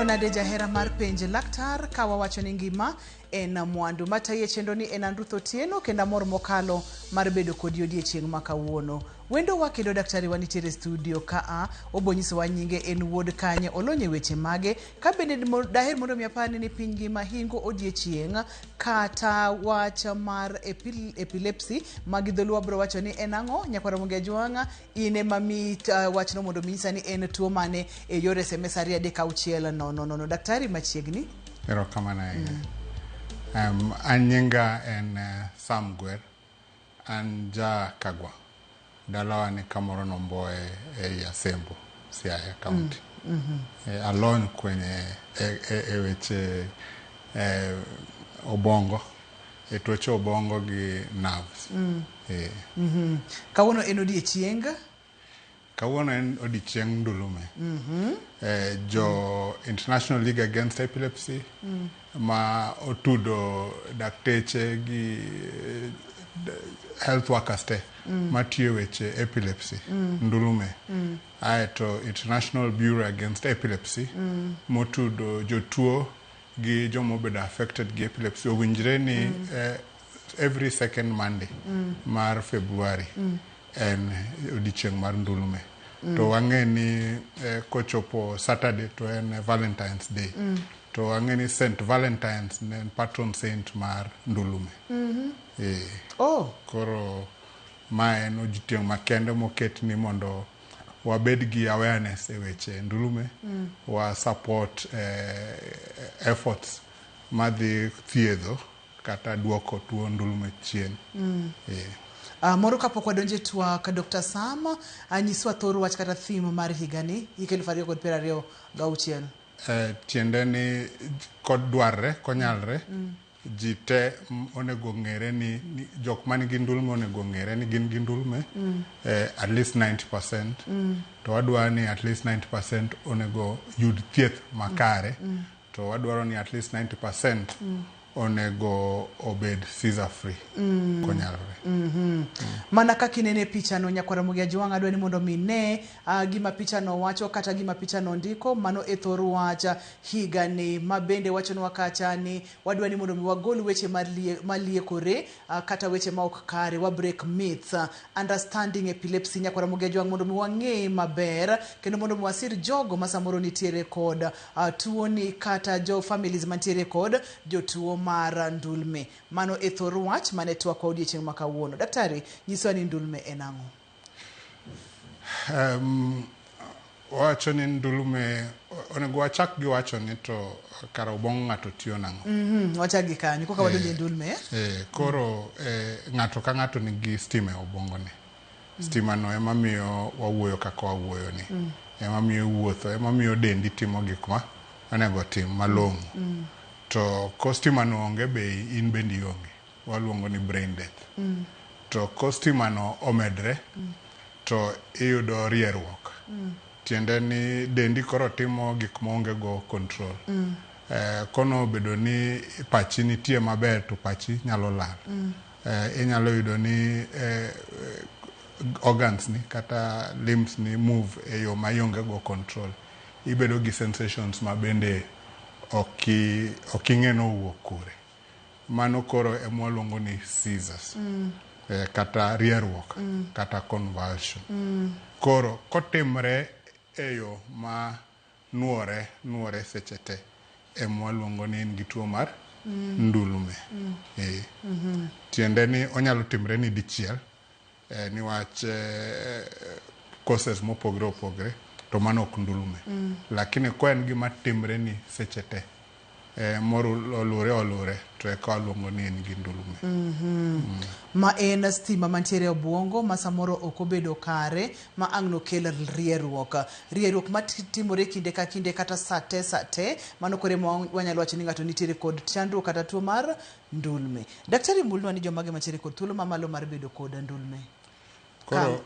Inindo nade jahera mar penj laktar ka wawacho ni ngima en mwandu. Matayi e chenro ni en an Ruth Otieno kendo amor mokalo mar bedo kodi odiechieng' ma kawuono. Wendowa kendo daktari wa nitiere e studio kaa, obo nyisowa nyinge, en wuod kanye, olony e weche mage. Ka bende daher mondo mi aparni ni piny ngima hingo odiechieng' kata wach mar epilepsy ma gi dholuo wabro wacho ni en ang'o. Nyakwar Ramogi Ajwang' in ema mi wachno mondo mi nyisa ni en tuo mane e yor SMS 236 000. Daktari machiegni. Erokamano ahinya. An nyinga en Sam Gwer. An ja Kagwa. Dalawa ni kamoro Nomboe ei Asembo, Siaya County. Alony kwenye e weche obongo, e tuoche obongo gi nerves. Kawuono en odiechieng? Kawuono en odiechieng ndulume. Jo International League Against Epilepsy ma otudo dakteche gi health workers te matiyo weche epilepsy, ndulume. Aeto International Bureau Against Epilepsy motudo jotuo gi joma obedo affected gi epilepsy owinjre ni every second Monday mar February en odiechieng' mar ndulume. To wang'e ni kochopo Saturday to en Valentine's Day. To wang'e ni St. Valentine's ne en patron saint mar ndulume. Koro ma en odiechieng' makende moket ni mondo wabed gi awareness e weche ndulume, wa support efforts madhi thiedho kata duoko tuo ndulume chien. Moro kapok wadonjo e twak, Dr. Sam, nyiswa thor wach kata theme mar higani, hik 2026. Tiende ni kodwarre, konyalre, ji te onego ng'ere ni jok man gi ndulme onego ng'ere ni gin gi ndulme at least 90%. To wadwaro ni at least 90% onego yud thieth makare. To wadwaro ni at least 90% onego obed seizure free konyalore. Mana kaka inene e pichano, Nyakwar Ramogi Ajwang' adwa ni mondo mi ne gima pichano wacho kata gima pichano ndiko. Mano e thor wach higani ma bende wachonwa kacha ni wadwa ni mondo mi wagol weche maliekore kata weche ma ok kare, wa break myths, understanding epilepsy. Nyakwar Ramogi Ajwang' mondo mi wang'e maber kendo mondo mi wasir jogo ma samoro nitiere kod tuoni kata jo families mantiere kod jotuo mar ndulme. Mano e thor wach mane twakwa odiechieng' ma kawuono. Daktari, nyiswa ni ndulme en ang'o? Wawacho ni ndulme, onego wachak gi wacho ni to kara obwongo ng'ato tiyo nang'o? Wachak gi kanyo, koka wadonjo e ndulme. Koro ng'ato ka ng'ato nigi stima e obwongone. Stima no ema miyo wawuoyo kaka wawuoyo ni. Ema miyo iwuotho, ema miyo dendi timo gik ma onego tim malong'o. To ko stima no onge be in bende ionge. Waluongo ni brain death. To ko stima no omedre, to iyudo rierruok. Tiende ni dendi koro timo gik maonge go control. Kono obedo ni pachi nitie maber to pachi nyalo lal. Inyalo yudo ni organs ni kata limbs ni move e yo ma ionge go control. Ibedo gi sensations ma bende ok ing'e ni owuok kure. Mano koro ema waluongo ni seizures. Kata rierruok, kata convulsion. Koro kotimre e yo ma nuore nuore seche te ema waluongo ni in gi tuo mar ndulme. Tiende ni onyalo timre ni dichiel niwach causes mopogre opogre to mano ok ndulme. Lakini ka en gima timre ni seche te moro olure olure to eka waluongo ni en gi ndulme. Ma en stima mantiere e obwongo ma samoro ok obedo kare ma ang' nokel rierruok. Rierruok matimore kinde ka kinde kata sa te sa te, mano koro ema wanyalo wacho ni ng'ato nitiere kod chandruok kata tuo mar ndulme. Daktari mulnwa ni jomage mantiere kod thuolo mamalo mar bedo kod ndulme. Koro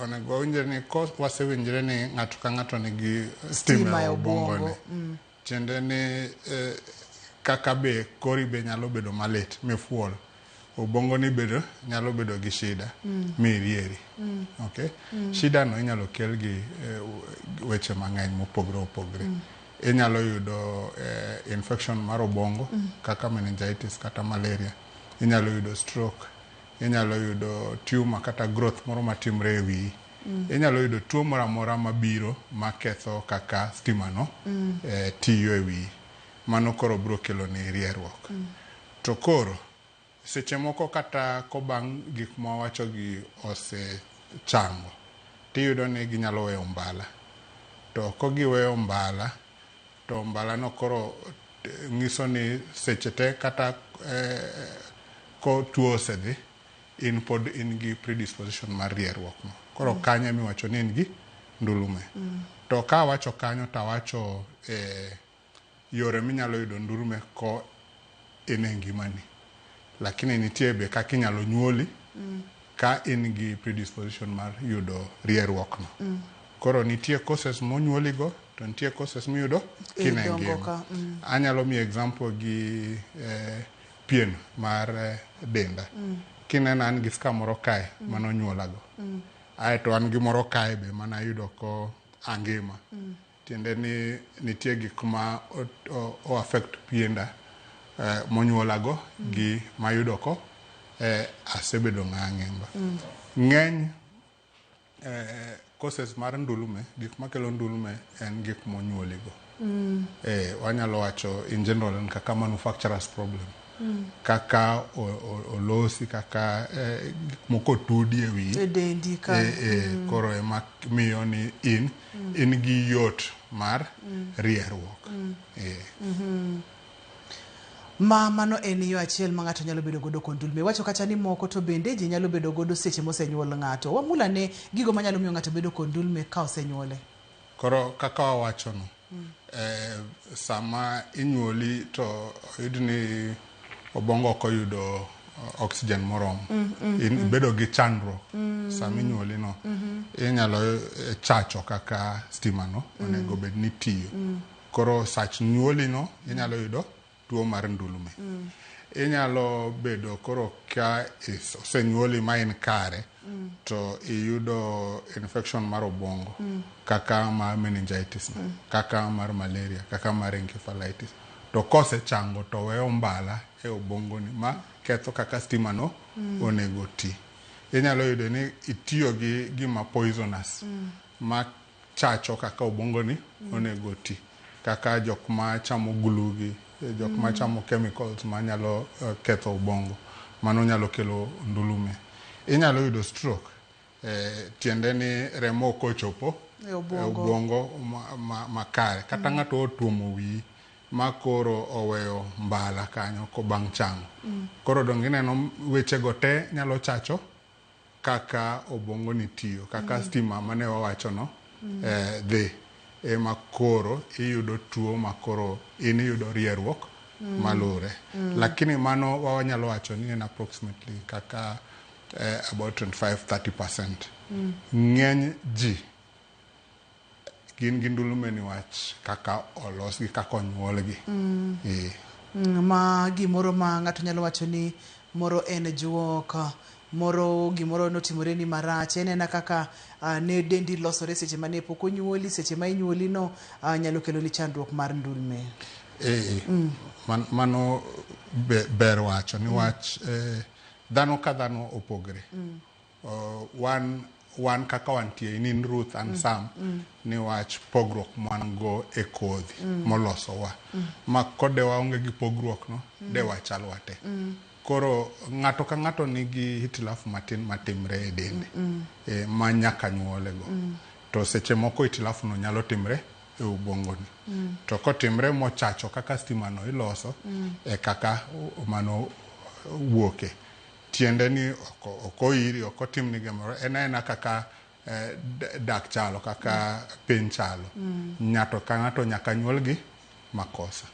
onego wawinjre ni ko wasewinjre ni ng'ato ka ng'ato nigi stima e obwongone. Tiende ni kaka be kori be nyalo bedo malit mifuol. Obwongo ni bedo nyalo bedo gi shida mirieri. Okay? Shida no inyalo kel gi weche mang'eny mopogre opogre. Inyalo yudo infection mar obwongo kaka meningitis kata malaria. Inyalo yudo stroke. Inyalo yudo tumor kata growth moro matimre e wiyi. Inyalo yudo tuo moro amora mabiro maketho kaka stima no tiyo e wiyi. Mano koro biro kelo ni rieruok. To koro seche moko kata kobang' gik mwawacho gi osechango, tiyudo ni ginyalo weyo mbala. To kogiweyo mbala, to mbala no koro nyiso ni seche te kata ko tuo osedhi, in pod in gi predisposition mar rieruok no. Koro kanyo emiwacho ni in gi ndulume. To ka awacho kanyo to awacho yore minyalo yudo ndulume ko in e ngimani. Lakini nitie be kaka inyalo nyuoli ka in gi predisposition mar yudo rieruok no. Koro nitie causes monyuoli go to nitie causes miyudo kine Idongo ngima. ka, Anyalo miyo example gi pien mar denda. Kineno an gi scar moro kae manonyuolago. Aeto an gi moro kae be manayudo ko angima. Tiende ni nitie gik ma o affect pienda monyuolago gi mayudo ko asebedo ng'a ngima. Ng'eny causes mar ndulume, gik makelo ndulume en gik monyuoligo. Wanyalo wacho in general en kaka manufacturers problem. Kaka olosi, kaka gik moko otudi e wiyi. E dendi ka. Koro ema miyo ni in gi yot mar rieruok. Ma mano en yo achiel ma ng'ato nyalo bedo godo kod ndulme. Iwacho kata ni moko to bende ji nyalo bedo godo seche mosenyuol ng'ato. Wamul ane gigo manyalo miyo ng'ato bedo kod ndulme ka osenyuole. Koro kaka wawacho no, sama inyuoli to oyud ni obwongo ok oyudo oxygen moromo. Ibedo gi chandruok sama inyuoli no. Inyalo chacho kaka stima no onego bed ni tiyo. Koro sach nyuoli no inyalo yudo tuo mar ndulume. Inyalo bedo koro ka osenyuoli ma in kare to iyudo infection mar obwongo kaka mar meningitis no, kaka mar malaria, kaka mar encephalitis. To kosechango to weyo mbala e obwongoni ma ketho kaka stima no onego ti. Inyalo yudo ni itiyo gi gima poisonous ma chacho kaka obwongoni onego ti. Kaka jok ma chamo glue gi, jok ma chamo chemicals manyalo ketho obwongo. Mano nyalo kelo ndulume. Inyalo yudo stroke, tiende ni remo ok ochopo E obwongo. obwongo makare. Kata ng'ato otuomo wiyi ma koro oweyo mbala kanyo ko bang' chango. Koro donge ineno wechego te nyalo chacho kaka obwongo ni tiyo, kaka stima mane wawacho no dhi. Ema koro iyudo tuo ma koro in iyudo rieruok malure. Lakini mano wanyalo wacho ni en approximately kaka about 25-30%. Ng'eny ji gin gi ndulume niwach kaka olosgi, kaka onyuolgi. Ma gimoro ma ng'ato nyalo wacho ni moro en juok, moro gimoro notimore ni marach. En ena kaka ne dendi losore seche mane pok onyuoli, seche ma inyuoli no nyalo kelo ni chandruok mar ndulme. Mano ber wacho niwach dhano ka dhano opogre. Wan kaka wantie, in in Ruth an Sam, niwach pogruok mwan go e kodhi molosowa. Ma kode waonge gi pogruok no, de wachal wate. Koro ng'ato ka ng'ato nigi hitilafu matin matimre e dende, ma nyaka nyuole go. To seche moko hitilafu no nyalo timre e ubongoni. To kotimre mochacho kaka stima no iloso, e kaka mano wuoke. Tiende ni ok oiri, ok otimni gimoro, en aena kaka dak chalo, kaka piny chalo. Ng'ato ka ng'ato nyaka nyuol gi makosa.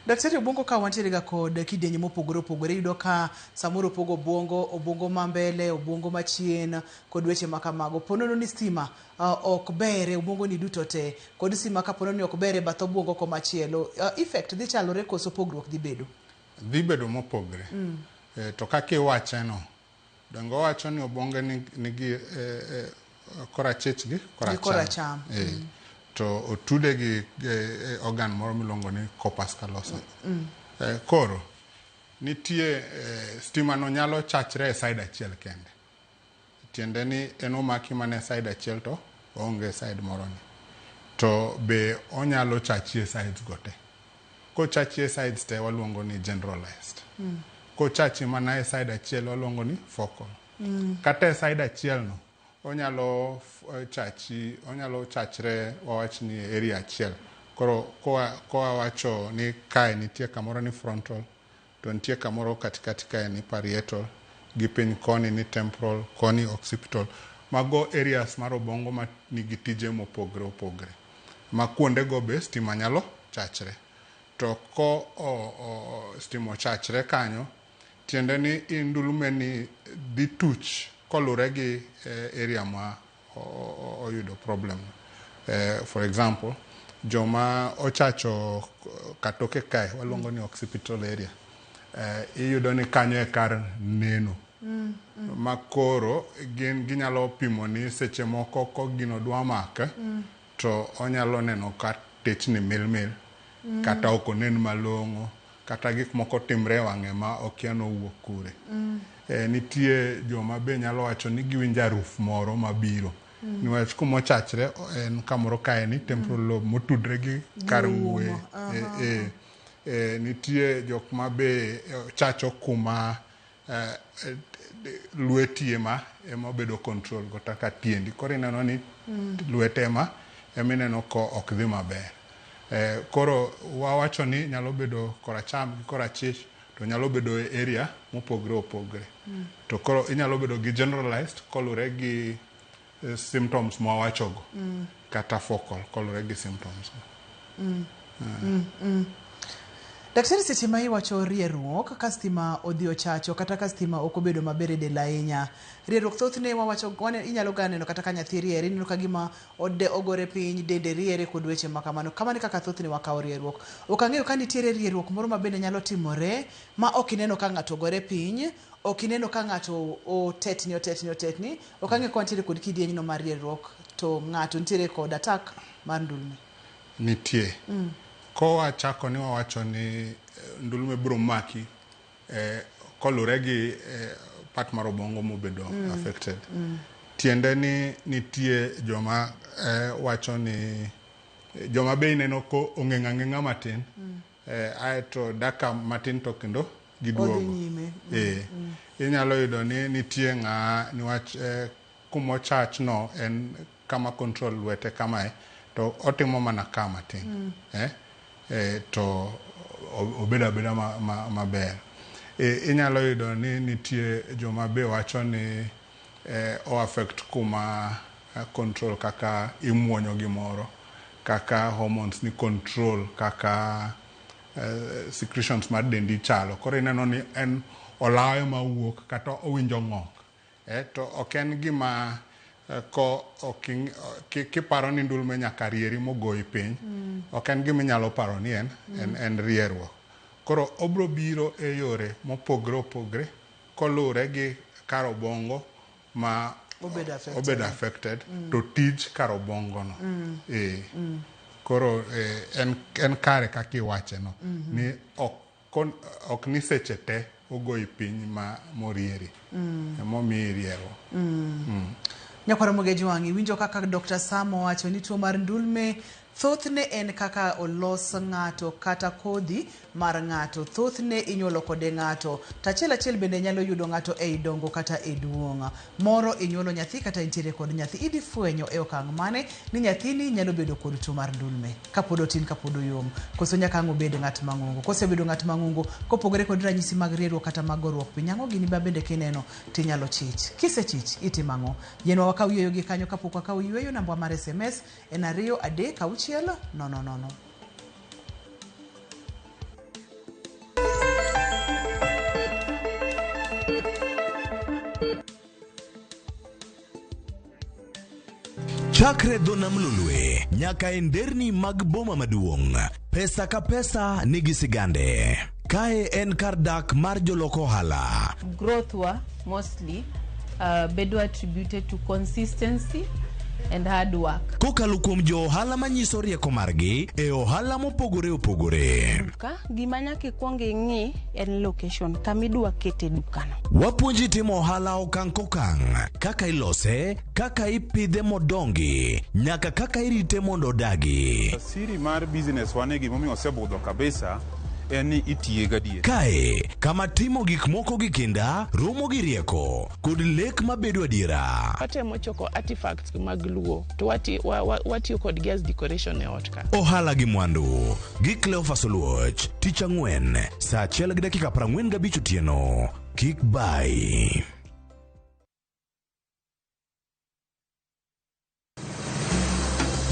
Daktari, obwongo ka wantiere ga kod kidienje mopogore opogore, iyudo ka samoro opogo obwongo, obwongo ma mbele, obwongo machien kod weche ma kamago. Po nono ni stima ok ber e obwongo ni duto te, kod stima ka po nono ni ok ber e bath obwongo komachielo, effect dhi chalore koso pogruok dhi bedo? Dhi bedo mopogre. To kaka iwache no, donge owacho ni obwongo nigi korachich gi koracham. Gi koracham. To otude gi organ moro miluongo ni corpus callosum. Koro nitie stima no nyalo chachre e side achiel kende. Tiende ni en omaki mana e side achiel to oonge e side moro ni. To be onyalo chachi e sides go te. Kochachi e sides te waluongo ni generalized. Kochachi mana e side achiel waluongo ni focal. Kata e side achiel no onyalo chachi, onyalo chachre wawach ni e area achiel. Koro kowa wacho ni kae nitie kamoro ni frontal, to nitie kamoro katikati kae ni parietal, gi piny koni ni temporal, koni occipital. Mago areas mar obwongo ma nigi tije mopogre opogre. Ma kuondego be stima nyalo chachre. To ko stima ochachre kanyo, tiende ni ndulme ni dhi tuch kolure gi area ma oyudo problem. For example, joma ochacho katoke kae waluongo ni occipital area. Iyudo ni kanyo e kar neno. Ma koro gin ginyalo pimo ni seche moko ko gino dwa make, to onyalo neno ka techni mil mil, kata ok onen malong'o, kata gik moko timre e wang'e ma okia nowuok kure. Nitie joma be nyalo wacho ni giwinjo aruf moro mabiro. Niwach kumochachre en kamoro kae ni temporal lobe motudre gi kar ng'we. Nitie jok ma be chacho kuma lweti ema obedo control kata tiendi. Koro ineno ni lwete ema ineno ko ok dhi maber. Koro wawacho ni nyalo bedo koracham gi korachich, to nyalo bedo e area mopogre opogre. To koro inyalo bedo gi generalized kolure gi symptoms mwawachogo. Kata focal kolure gi symptoms go. Daktari, seche ma iwacho rieruok ka stima odhi ochacho kata ka stima ok obedo maber e del ahinya, rieruok thothne wawacho inyalo ga neno kata ka nyathi riere, ineno ka gima ogore piny, dende riere kod weche ma kamano. Kamano e kaka thothne wakawo rieruok. Ok ang'eyo ka nitiere rieruok moro ma bende nyalo timore ma ok ineno ka ng'ato ogore piny, ok ineno ka ng'ato otetni otetni otetni, ok ang'eyo ka wantiere kod kidienyno mar rieruok to ng'ato nitiere kod attack mar ndulme. Nitie. Kowachako ni wawacho ni ndulme biro maki kolure gi part mar obwongo mobedo affected. Tiende ni nitie joma wacho ni joma be ineno ko ong'eng' ang'eng'a matin, aeto dakika matin to kendo giduogo. Odhi nyime. Inyalo yudo ni nitie ng'a niwach kumochach no en kama control lwete kamae, to otimo mana ka matin. To obedo abeda maber. Inyalo yudo ni nitie joma be wacho ni o affect kuma control kaka imuonyo gimoro, kaka hormones ni control, kaka secretions mar dendi chalo. Koro ineno ni en olawe mawuok kata owinjo ng'ok. To ok en gima ko kiparo ni ndulme nyaka rieri mogoyi piny, ok en gima inyalo paro ni en rieruok. Koro obro biro e yore mopogre opogre kolure gi kar obwongo ma obedo affected, to tij kar obwongo no. Koro en kare kaka iwache no, ni ok ni seche te ogoyi piny ma morieri. Emomiyi rieruok. Nyakwar Ramogi Ajwang', iwinjo kaka Dr. Sam owacho ni tuo mar ndulme thothne en kaka olos ng'ato kata kodhi mar ng'ato. Thothne inyuolo kode ng'ato. To achiel achiel bende nyalo yudo ng'ato ei dongo kata e duong'. Moro inyuolo nyathi kata intiere kod nyathi. Idhi fwenyo e okang' mane ni nyathini nyalo bedo kod tuo mar ndulme kapod otin, kapod oyom. Koso nyaka ang' obed ng'at mang'ongo. Kosebedo ng'at mang'ongo, kopogore kod ranyisi mag rieruok kata mag goruok piny, ang'o gini ma bende kineno tinyalo chich. Kisechich, itimo ang'o? Yienwa wakaw yueyo gi kanyo kapok wakawo yueyo. Namba mar SMS en 2 3 6 0 0. Chakre dho nam Lolwe nyaka e nderni mag boma maduong', pesa ka pesa nigi sigande. Kae en kar dak mar jolok ohala. Growth wa mostly bedo attributed to consistency. And hard work. Kokalo kuom jo ohala manyiso rieko margi e ohala mopogore opogore. Duka, gima nyaka ikwong ing'i en location, kama idwa kete dukano. Wapuonji timo ohala okang' kokang', kaka ilose, kaka ipidhe modongi, nyaka kaka irite mondo odagi. Siri mar business wane gimomiyo osebudho kabisa en ni itiye gadier. Kae, kama timo gik moko gi kinda, romo gi rieko, kod lek mabedo adiera. Watemo choko artifacts mag Luo to watiyo kodgi as decoration e ot ka. Ohala gi mwandu gi Cleophas Oluoch, tich ang'wen, saa achiel gi dakika 45 otieno. Kik bai.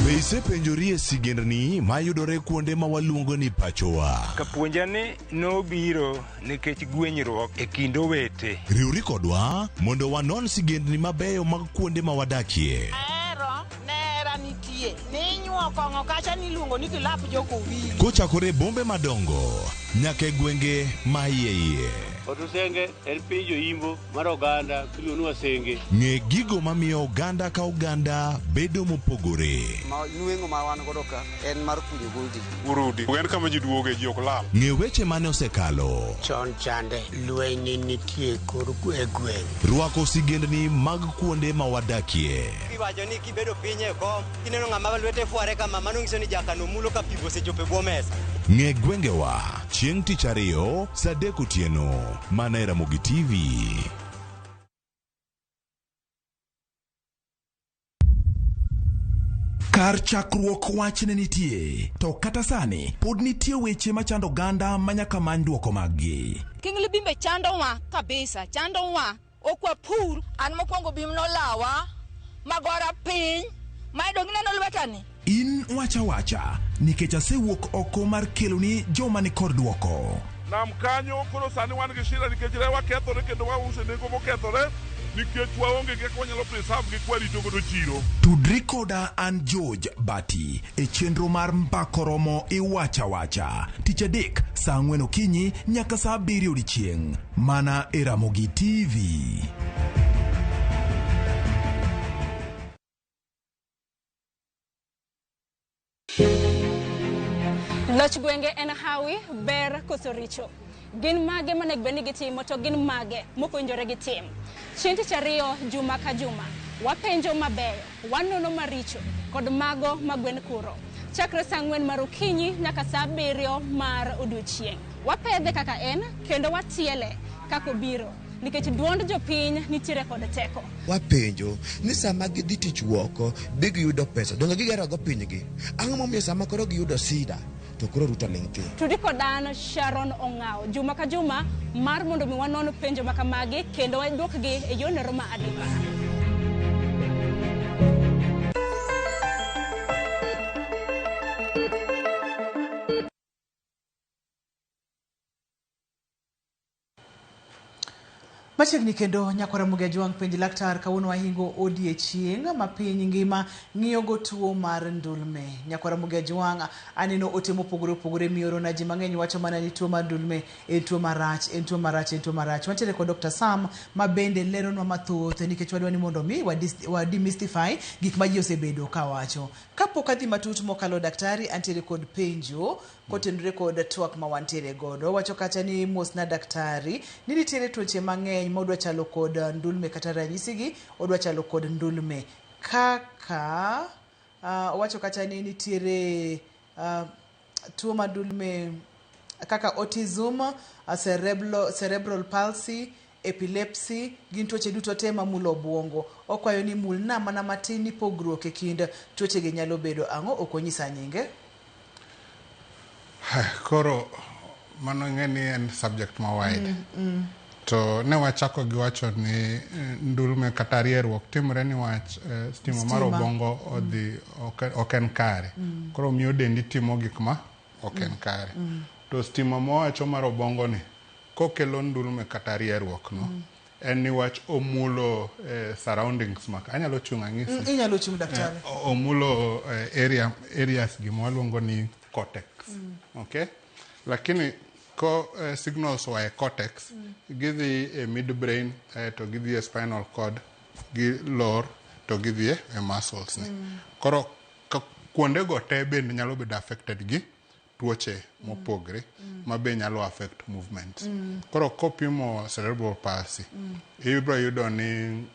Be isepenjori e sigendni mayudore kuonde ma waluongo ni pachowa? Kapuonja ni nobiro nikech gwenyruok e kind owete. Riwri kodwa mondo wanon sigendni mabeyo mag kuonde ma wadakie. Ahero nera nitie ninyuo kong'o kacha niluongo ni kilap jokowili. Kochakore e bombe madongo nyaka e gwenge ma iye iye. Otusenge en piny joimbo mar oganda miluongo ni Wasenge. Ng'e gigo mamiyo oganda ka oganda bedo mopogore. Ma nweng'o ma wan godo ka en mar kunyo goldi. Urudi. En kama ji duoge ji ok lal. Ng'e weche mane osekalo. Chon chande lweny ne nitie kor e gweng'. Rwako sigendni mag kuonde ma wadakie. Iwacho ni kibedo piny e kom, kineno ng'ama lwete fware kama, mano nyiso ni jakano mulo ka pi osechopo e bwo mesa. Ng'e gwengewa chieng' tich ariyo saa adek otieno mana e Ramogi TV. Kar chakruok wach ne nitie, to kata sani pod nitie weche machando oganda ma nyaka many dwoko maggi. King Libimbe chandowa kabisa, chandowa. Ok wapur. An mokwongo bim nolawa, magora piny, ma dong ineno lwetani. In wacha wacha, nikech asewuok oko mar keloni joma ni kod dwoko. Nam kanyo koro sani wan gi shida nikech rewa kethore kendo wauso e nengo mokethore nikech waonge gi kaka wanyalo preserve gi kwarito godo chiro. Tudri koda an George Bati e chenro mar Mbako Romo Iwacha Wacha tich adek saa ang'wen okinyi nyaka saa abiriyo odiechieng' mana e Ramogi TV. Loch gwenge en hawi, ber koso richo? Gin mage monego bed ni gitimo to gin mage mok owinjore gitim? Chieng' tich ariyo juma ka juma, wapenjo mabeyo, wanono maricho kod mago ma gwen kuro. Chakre saa ang'wen mar okinyi nyaka saa abiriyo mar odiochieng'. Wapedhe kaka en kendo watiele kaka obiro nikech duond jopiny nitiere kod teko. Wapenjo ni sama gidhi tich woko bi giyudo pesa donge gigerogo pinygi ang'o momiyo sama koro giyudo sida to koro Ruto ling' thi. Tudi kod an Sharon Ong'awo juma ka juma mar mondo mi wanon penjo ma kamagi kendo waduokgi e yorno ma adimba. Machiegni kendo nyakwara Muga Jwang' penj laktar kawuono wahingo odiechieng' ma piny ngima ng'iyogo tuo mar ndulme. Nyakwara Muga Jwang' aneno ote mopogore opogore mioro na ji mang'eny wacho mana ni tuo mar ndulme en tuo marach, en tuo marach, en tuo marach. Wantiere kod Dr. Sam ma bende leronwa mathoth nikech wadwa ni mondo mi wa demystify gik ma ji osebedo kawacho. Kapok adhi matut mokalo daktari, antiere kod penjo kotenore kod twak ma wantiere godo. Wacho kacha ni mosna daktari ni nitiere tuoche mang'eny ma odwa chalo kod ndulme kata ranyisigi odwa chalo kod ndulme kaka owacho kacha ni nitiere tuo mar ndulme kaka autism, cerebral palsy, epilepsy gin tuoche duto te mamulo obwongo. Okwayo ni mulna mana matin ni pogruok e kind tuochegi nyalo bedo ang'o, ok onyisa nyinge. Koro mano ing'e ni en subject ma wide. To ne wachako gi wacho ni ndulme kata rieruok timore niwach stima mar obwongo odhi ok en kare. Koro miyo dendi timo gik ma ok en kare. To stima mawacho mar obwongo ni kokelo ndulme kata rieruok no en niwach omulo surroundings mak anyalo chung' ang'isi. Inyalo chung' daktari. Omulo areas gima waluongo ni cortex. Okay? Lakini ko signals oa e cortex gidhi e midbrain to gidhi e spinal cord gilor to gidhi e muscles ni. Koro kuondego te bende nyalo bedo affected gi tuoche mopogre ma be nyalo affect movement. Koro kopimo cerebral palsy, ibiro yudo ni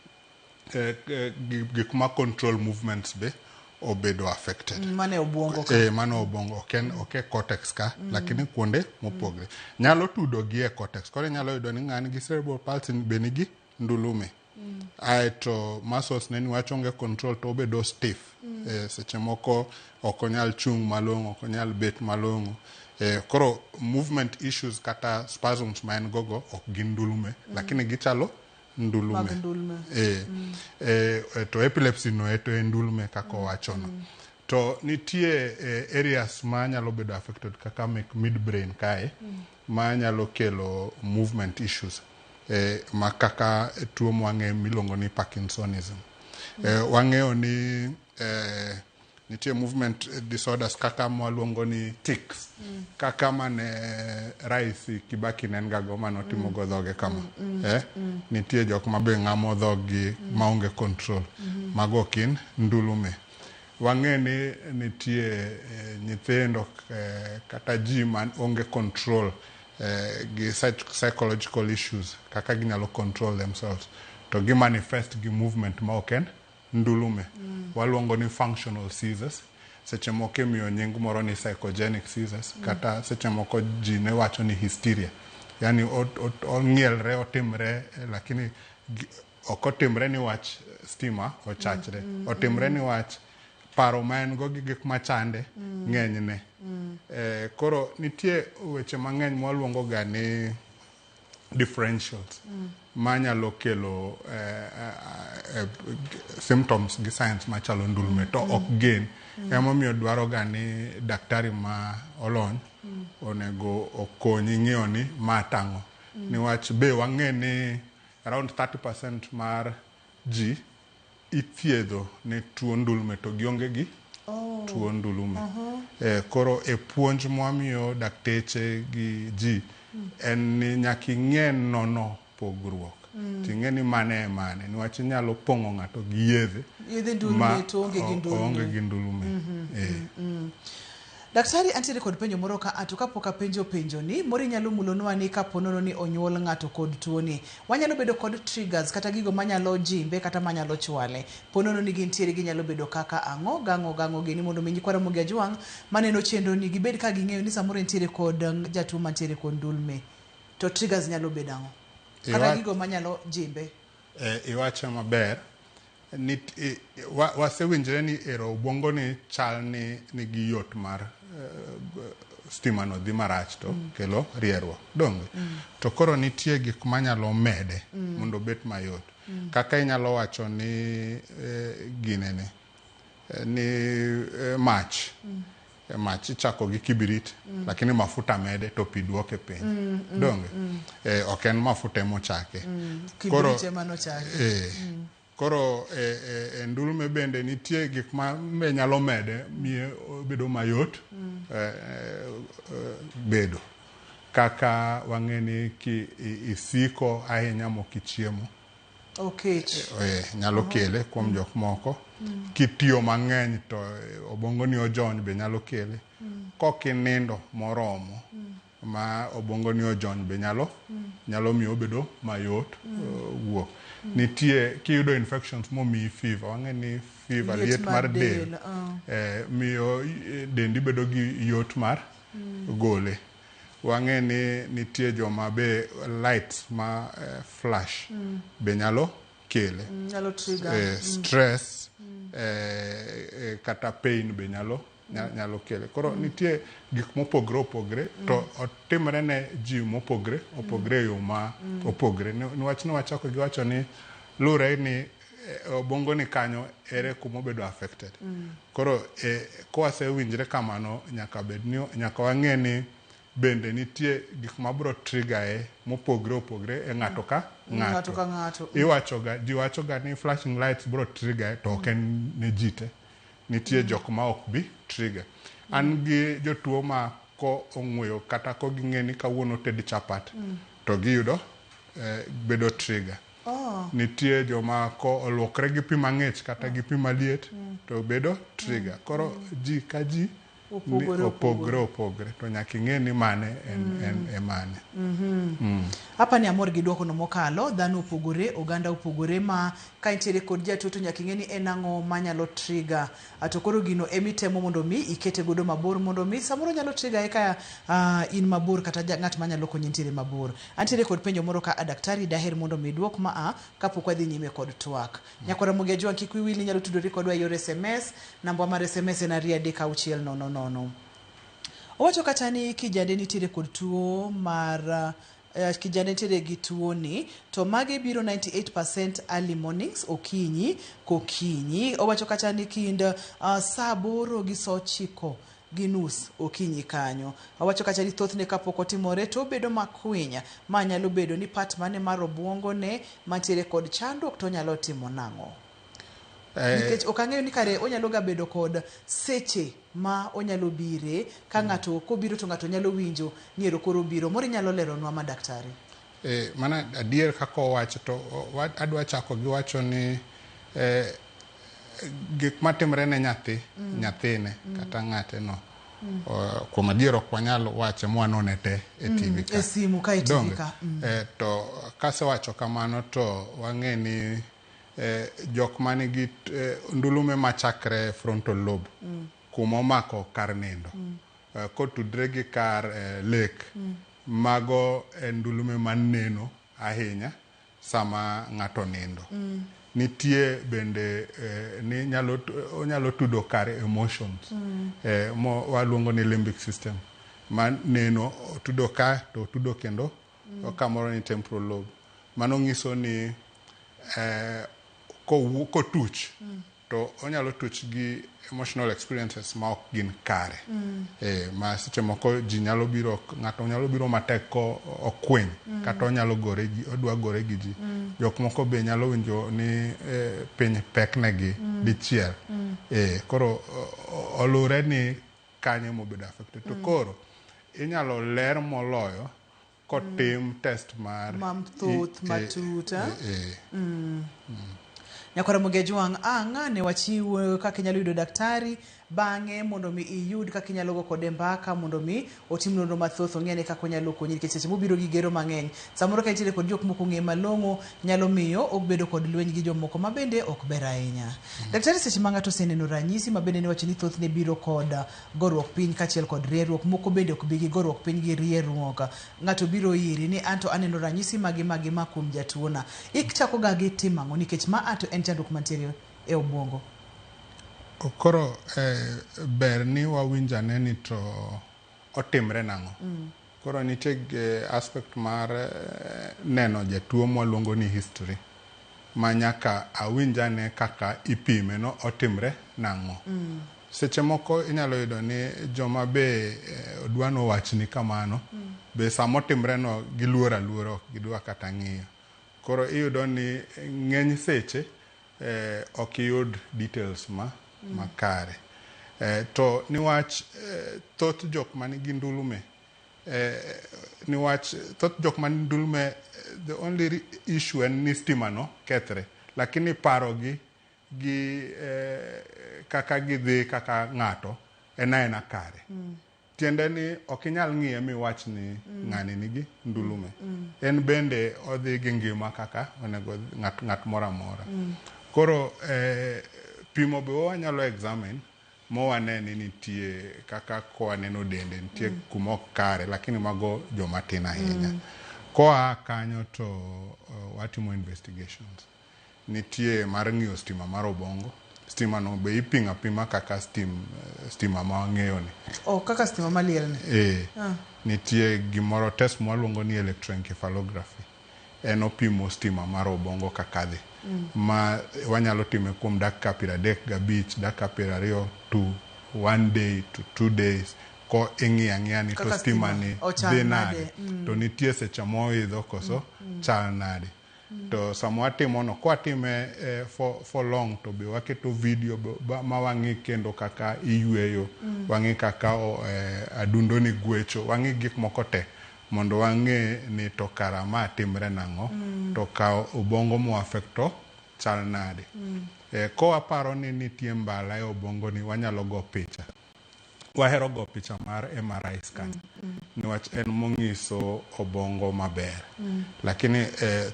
gik ma control movements be obedo affected. Mane obwongo ka. Mano obwongo, ok en ok e cortex ka, lakini kuonde mopogre. Nyalo tudo gi e cortex. Koro inyalo yudo ni ng'ani gi cerebral palsy be nigi ndulume. Aeto muscles ne niwach onge control to obedo stiff. Seche moko ok onyal chung' malong'o, ok onyal bet malong'o. Koro movement issues kata spasms ma en gogo ok gin ndulume, lakini gichalo ndulume. Mag ndulme. To epilepsy no to en ndulume kaka owachono. To nitie areas ma nyalo bedo affected kaka mek midbrain kae, ma nyalo kelo movement issues. Ma kaka tuo mwang'eyo miluongo ni Parkinsonism. Wang'eyo ni nitie movement disorders kaka mwaluongo ni tics. Kaka mane Rais Kibaki ne en ga go manotimo go dhoge kama. Nitie jok ma be ng'amo dhoggi maonge control. Mago ok gin ndulume. Wang'e ni nitie nyithindo kata ji man onge control gi psychological issues kaka ginyalo control themselves to gi manifest gi movement ma ok en ndulume. Waluongo ni functional seizures. Seche moko imiyo nying moro ni psychogenic seizures, kata seche moko ji ne wacho ni hysteria. Yani ong'ielre, otimre, lakini ok otimre ni wach stima ochachre. Otimre ni wach paro ma en go gi gik machande ng'enyne. Koro nitie weche mang'eny mwaluongo ga ni differentials manyalo kelo symptoms gi signs machalo ndulme to ok gin. Emomiyo dwaro ga ni daktari ma olony onego okonyi ng'iyo ni ma tang'o. Niwach be wang'e ni around 30% mar ji ithiedho ne tuo ndulme to gionge gi tuo ndulume. Koro e puonj mwamiyo dakteche gi ji en ni nyaka ing'e nono pogruok. Ting'e ni mane e mane, niwach inyalo pong'o ng'ato gi yedhe Yedhe ndulme ma to onge gi ndulme. Oonge gi ndulume. Daktari, antiere kod penjo moro ka to kapok apenjo penjo ni, moro inyalo mulonwa ni kapo nono ni onyuol ng'ato kod tuo ni. Wanyalo bedo kod triggers kata gigo manyalo jimbe kata manyalo chwale. Po nono ni gintiere ginyalo bedo kaka ang'o, gang'o, gang'o gini mondo mi nyikwa Ramogi Ajwang' maneno chenro ni gibed ka ging'eyo ni samoro entiere kod jatuo mantiere kod ndulme. To triggers nyalo bedo ang'o? Kata gigo manyalo jimbe. Iwacho maber. Wasewinjre ni ero obwongo ni chal ni nigi yot mar stima no dhi marach to kelo rierruok. Donge? To koro nitie gik manyalo mede mondo obet mayot. Kaka inyalo wacho ni ginene ni mach. Mach ichako gi kibirit, lakini mafuta mede to pi duoke piny. Donge? Ok en mafuta emochake. Kibirit ema nochake. Koro e ndulme bende nitie gik ma be nyalo mede miye obedo mayot bedo. Kaka wang'e ni ki isiko ahinya mok ichiemo. Okech. Nyalo kele kuom jok moko. Kitiyo mang'eny to obwongo ni ojony be nyalo kele. Kok inindo moromo ma obwongo ni ojony be nyalo miyo obedo mayot wuok. Nitie kiyudo infections momiyi fever, wang'e ni fever liet mar del miyo dendi bedo gi yot mar gole. Wang'e ni nitie joma be lights ma flash be nyalo kele. Nyalo trigger. Stress kata pain be nyalo kele. Koro nitie gik mopogre opogre to otimre ne ji mopogre opogre e yo ma opogre. Niwach ni wachako giwacho ni lure ni obwongo ni kanyo ere kuma obedo affected. Koro kwasewinjre kamano nyaka bed ni nyaka wang'e ni bende nitie gik mabiro trigger e mopogre opogre e ng'ato ka ng'ato. Ng'ato ka ng'ato. Iwachoga, ji wachoga ni flashing lights biro trigger to ok en ne ji te. Nitie jok ma ok bi trigger. An gi jotuo ma ko ong'weyo kata ko ging'e ni kawuono ted chapat to giyudo bedo trigger. Nitie joma ko oluokre gi pi mang'ich kata gi pi maliet to bedo trigger. Koro ji ka ji Opogore opogre opogre to nyaka ing'e ni mane en, en e mane. Hapa ni amor gi duoko no mokalo, dhano opogore, oganda opogore ma ka intiere kod jatuo to nyaka ing'e ni en ang'o manyalo trigger. To koro gino emitemo mondo mi ikete godo mabor mondo mi samoro nyalo trigger eka in mabor kata ng'at manyalo konyi nitiere mabor. Antiere kod penjo moro ka a daktari daher mondo mi duok ma a kapok wadhi nyime kod twak. Nyakwara Ramogi Ajwang' kik wiyi wil ni inyalo tudori kodwa e yor SMS, namba mar SMS en 23600. Owacho kata ni kijande nitiere kod tuo mar kijande nitiere gi tuo ni to mage biro 98% early mornings okinyi kokinyi. Owacho kata ni kind saa 8 gi saa 9:30 okinyi kanyo. Owacho kata ni thothne kapok otimore to obedo makwiny ma nyalo bedo ni part mane mar obuongo ne mantiere kod chandruok to onyalo timo nang'o? Nikech ok ang'eyo ni kare onyalo ga bedo kod seche ma onyalo bire ka ng'ato kobiro to ng'ato nyalo winjo ni ero koro obiro. Moro inyalo leronwa ma daktari? Mana adier kaka owacho to adwa chako gi wacho ni gik matimre ne nyathi, nyathine kata ng'ate no. Kuom adier ok wanyal wache mwanone te e TV ka. E simu ka e TV ka. To kasewacho kamano to wang'e ni jok manigi ndulume machakre frontal lobe kuma omako kar nindo kotudre gi kar lek mago en ndulume maneno ahinya sama ng'ato nindo. Nitie bende ni nyalo onyalo tudo kar emotions mo waluongo ni limbic system ma neno otudo ka to otudo kendo kamoro ni temporal lobe. Mano nyiso ni kotuch to onyalo tuch gi emotional experiences ma ok gin kare. Ma seche moko ji nyalo biro, ng'ato nyalo biro matek ko okwiny kata onyalo gore gi, odwa gore gi ji. Jok moko be nyalo winjo ni piny pek negi dichiel. Koro olure ni kanye mobedo affected. To koro inyalo ler moloyo kotim test mar mathoth matut. Nyakwara Ramogi Ajwang' ang' ne wachiw kaka inyalo yudo daktari bang'e mondo mi iyud kaka inyalo go kode mbaka mondo mi otim nonro mathoth ong'e ne kaka onyalo konyi nikech seche mobiro gi gero mang'eny samoro ka intiere kod jok moko ong'e malong'o nyalo miyo obedo kod lweny gi jomoko ma bende ok ber ahinya. Daktari seche ma ng'ato oseneno ranyisi ma bende niwacho ni thothne biro kod goruok piny kaachiel kod rieruok moko bende ok bi gi goruok piny gi rieruok ng'ato biro iri ni anto aneno ranyisi magi magi ma kuom jatuona ichako ga gi timo ang'o nikech ma ato en chandruok mantiere e obuongo? Koro ber ni wawinj ane ni to otimre nang'o. Koro nitie aspect mar neno jatuo mwaluongo ni history ma nyaka awinj ane kaka ipime no otimre nang'o. Seche moko inyalo yudo ni joma be odwa nowachni kamano be samotimre no giluor aluora ok gidwa kata ng'iyo. Koro iyudo ni ng'eny seche ok iyud details ma makare. To niwach thoth jok manigi ndulume niwach thoth jok manigi ndulume the only issue en ni stima no kethre lakini paro gi gi kaka gidhi kaka ng'ato en aena kare. Tiende ni ok inyal ng'iye miwach ni ng'ani nigi ndulume. En bende odhi gi ngima kaka onego ng'at moro amora. Koro pimo be wanyalo examine mowane ni nitie kaka kowaneno dende nitie kuma ok kare lakini mago joma tin ahinya. Koa kanyo to watimo investigations. Nitie mar ng'iyo stima mar obongo. Stima no be ipimo apima kaka stima ma wang'eyo ni. Oh, kaka stima maliel ni. Nitie gimoro test mwaluongo ni electroencephalography. En opimo stima mar obongo kaka dhi. Ma wanyalo time kuom dakika 35, dakika 20 to 1 day to 2 days. Ko ing'iyo ang'iya ni to stima ni dhi nade. To nitie seche moidho koso chal nade. To sama watimo no, kwatime for long to be waketo video ma wang'i kendo kaka iyweyo, wang'i kaka adundo ni gwecho, wang'i gik moko te. mondo wang'e ni to kara ma timre nang'o to ka obongo mo affecto chal nade. Kowaparo ni nitie mbala e obongo ni wanyalo go picha. Wahero go picha mar MRI scan niwach en mong'iso obongo maber. Lakini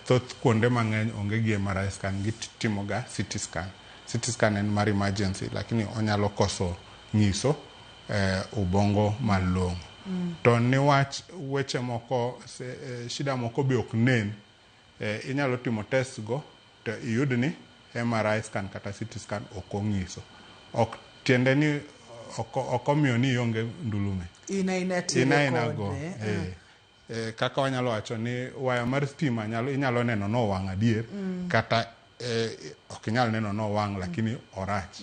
thoth kuonde mang'eny onge gi MRI scan, gitimo ga CT scan. CT scan en mar emergency, lakini onyalo koso nyiso ubongo malong'o. To niwach weche moko, shida moko be ok nen, inyalo timo test go to iyud ni MRI scan kata CT scan ok ong'iso. Ok tiende ni ok omiyo ni ionge ndulume. Ina Ina go. Kaka wanyalo wacho ni waya mar stima inyalo neno no wang' adier kata ok inyal neno no wang' lakini orach.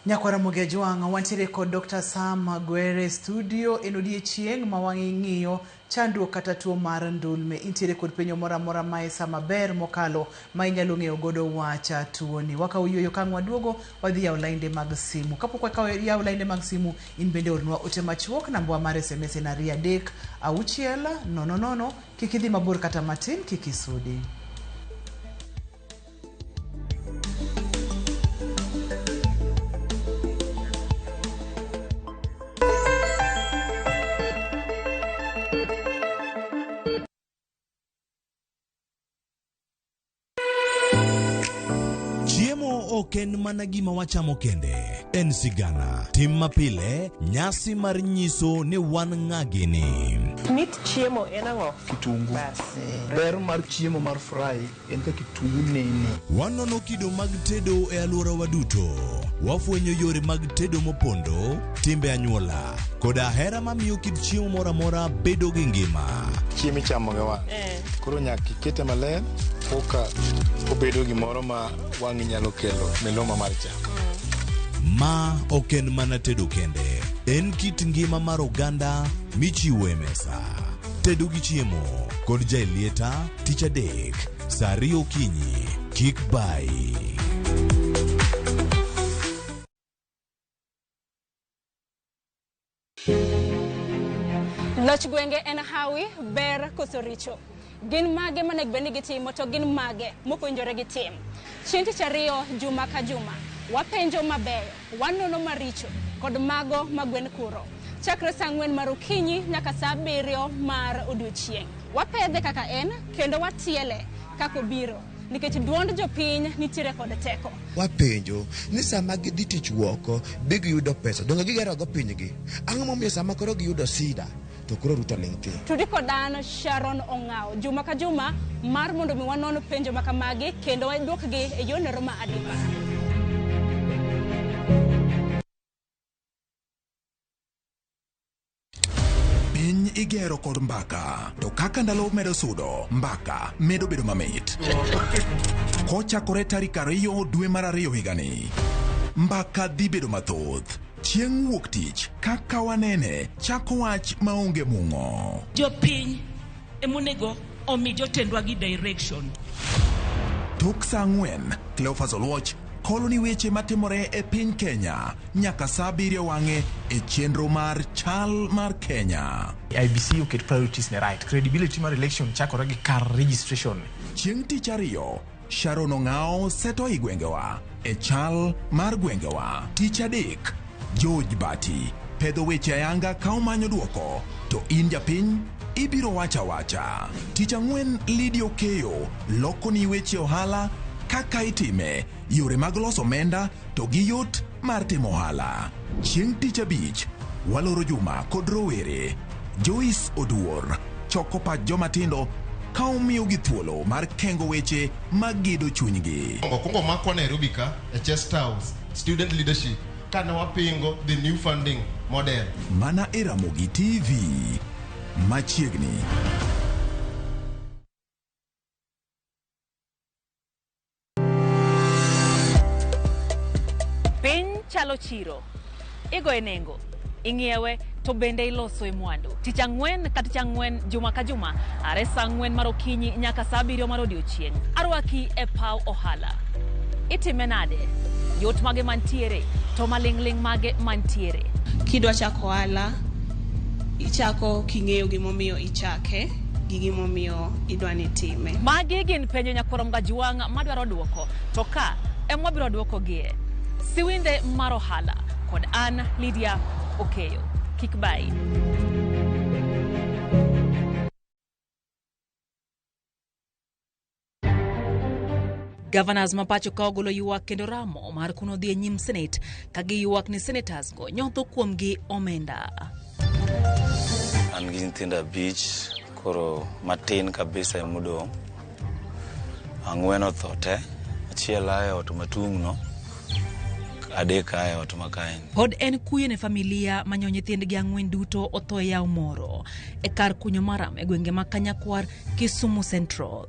Nyakwara Mogejwang' wantiere kod Dr. Sam Magwere studio en odiechieng' ma wang'e ng'iyo chandruok kata tuo mar ndulme. Intiere kod penjo moro amora ma e sama ber mokalo ma inyalo ng'eyo godo wach tuoni. Wakawo yueyo ka ang' waduogo wadhi yawo lainde mag simu. Kapok wakawo yawo lainde mag simu, in bende ornwa ote machuok namba mar SMS en 2 3 6 0 0. Kik idhi mabor kata matin, kik isudi. Ok en mana gima wachamo kende, en sigana, tim mapile, nyasi mar nyiso ni wan ng'a gini. Mit chiemo en ang'o? Kitungu. Ber mar chiemo mar fry en ka kitungu nene. Wanono kido mag tedo e alworawa duto. Wafwenyo yore mag tedo mopondo, timbe anyuola, koda hera mamiyo kit chiemo moro amora bedo gi ngima. Chiemo ichamo gi wang'. Koro nyaka ikete maler koka obedo gimoro ma wang'i nyalo kelo miluma mar cham. Ma ok en mana tedo kende, en kit ngima mar oganda michiwo e mesa. Tedo gi chiemo kod Jaelieta tich adek saa 2 okinyi. Kik bai. Loch gwenge en hawi, ber koso richo. Gin mage monego bed ni gitimo to gin mage mok owinjore gitim. Chieng' tich ariyo juma ka juma, wapenjo mabeyo, wanono maricho kod mago ma gwen kuro. Chakre saa 4 mar okinyi nyaka saa 7 mar odiochieng'. Wapedhe kaka en kendo watiele kaka obiro nikech duond jopiny nitiere kod teko. Wapenjo ni sama gidhi tich woko be giyudo pesa, donge gigero go pinygi? Ang'o momiyo sama koro giyudo sida to koro Ruto ling' thi? Tudi kod an Sharon Ong'awo juma ka juma mar mondo mi wanon penjo ma kamagi kendo waduokgi e yorno ma adimba. Piny igero kod mbaka, to kaka ndalo medo sudo, mbaka medo bedo mamit. Kochakore tarik 2 dwe mar 2 higani, mbaka dhi bedo mathoth. Chieng' wuok tich, kaka wanene, chako wach maonge mung'o. Jopiny emonego omi jotendwa gi direction. Tok saa 4, Cleophas Oluoch kolo ni weche matimore e piny Kenya nyaka saa 7 wang'e e chenro mar Chal mar Kenya. IEBC oket priorities ne right. Credibility mar election chakore gi kar registration. Chieng' tich ariyo, Sharon Ong'awo seto i gwengewa e chal mar gwengewa. Tich adek, George Bati pedho weche ayanga ka omanyo duoko, to in japiny ibiro wacha wacha. Tich ang'wen, Lydia Okeyo loko ni weche ohala kaka itime, yore mag loso omenda to gi yot mar timo ohala. Chieng' tich abich, waloro juma kod rowere. Joyce Oduor choko pach joma tindo ka omiyogi thuolo mar kengo weche magedo chunygi. Okwongo makwa Nairobi ka e Chest House student leadership kane wapingo the new funding model. Mana e Ramogi TV machiegni. Piny chalo chiro. Igoye nengo, ing'iewe to bende iloso e mwandu. Tich ang'wen ka tich ang'wen juma ka juma are saa 4 mar okinyi nyaka saa 7 mar odiochieng'. Arwaki e paw ohala. Itime nade? Yot mage mantiere to maling'ling' mage mantiere. Kidwa chako ohala, Ichako king'eyo gimomiyo ichake gi gimomiyo idwa ni itime. Magi gin penjo nyakwar Mgajwang' madwaro dwoko, to ka ema wabiro dwokogie. Siwinde mar ohala kod an Lydia Okeyo. Kik bayi. Governors ma pacho ka ogolo ywak kendo ramo mar kuno dhi e nyim Senate ka giywak ni senators go nyodho kuomgi omenda. An gi nyithindo abich, koro matin kabisa emodong'. Ang'wen otho te, achiel a e ot matung'no, adek a e ot ma kaeni. Pod en kuyo ne familia manyo nyithindgi ang'wen duto otho e yawo moro e kar kunyo maram e gwenge ma Kanyakwar, Kisumu Central.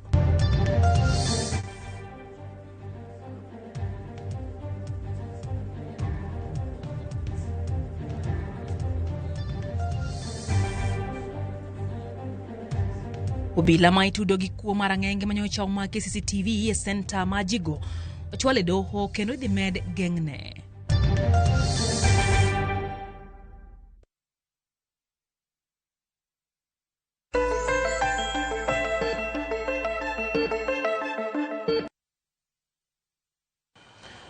Obila ma itudo gi kuo mar ang'enge manyocha omaki e CCTV e senta ma Jigo ochwal e doho kendo idhi med geng'ne.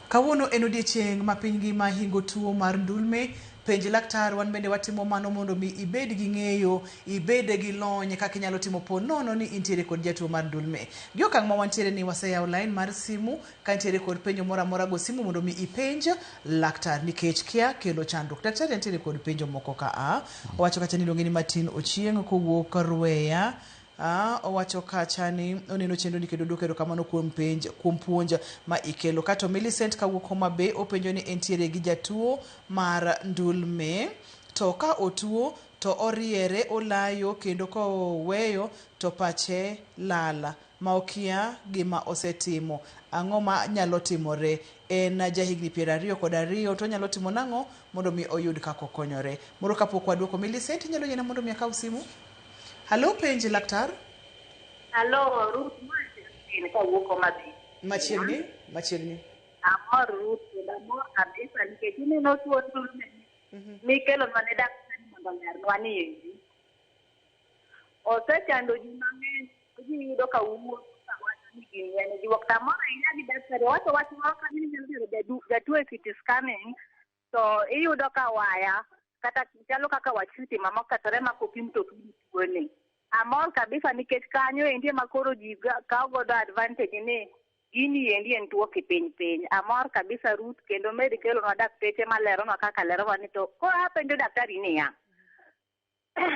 Kawuono en odiechieng' ma piny ngima hingo tuo mar ndulme. Penj laktar, wan bende watimo mano mondo mi ibed gi ng'eyo, ibed gi lony kaka inyalo timo po nono ni intiere kod jatuo mar ndulme. Gi okang' ma wantiere ni waseyawo line mar simu, ka intiere kod penjo moro amora go simu mondo mi ipenj laktar nikech kia kelo chandruok. Daktari antiere kod penjo moko ka a. Owacho kacha ni iluonge ni Martin Ochieng' kowuok Rweya. Ah, owacho kacha ni oneno chenro ni kendo duoko erokamano kuom penj kuom puonj ma ikelo. Kato Millicent kawuok Homa Bay openjo ni entiere gi jatuo mar ndulme to ka otuo to oriere olayo kendo koweyo to pache lal ma okia gima osetimo. Ang'o ma nyalo timore? En jahigni 22 to onyalo timo nang'o mondo mi oyud kaka okonyore? Moro kapok waduoko Millicent, inyalo yiena mondo mi akaw simu? Halo, penj laktar. Halo, Ruth, ma Josephine kawuok Homa Bay. Machiegni, machiegni. Amor Ruth, kendo amor kabisa nikech ineno tuo ndulme mikelonwa ne daktari mondo olernwa ni endi. Osechando ji mang'eny, ji yudo ka wuotho ka wacho ni gini en juok. To amor ahinya gi daktari, owacho wach moro kanyo ni inyalo tero jatuo e CT scanning to iyudo ka waya kata chalo kaka wach sitima mokethore ma kopim to ok yud tuoni. Amor kabisa nikech kanyo endi ema koro ji kawo godo advantage ni gini endi en tuo kipiny piny. Amor kabisa Ruth kendo med kelonwa dakteche maleronwa kaka leronwa ni to koro apenjo daktari niya,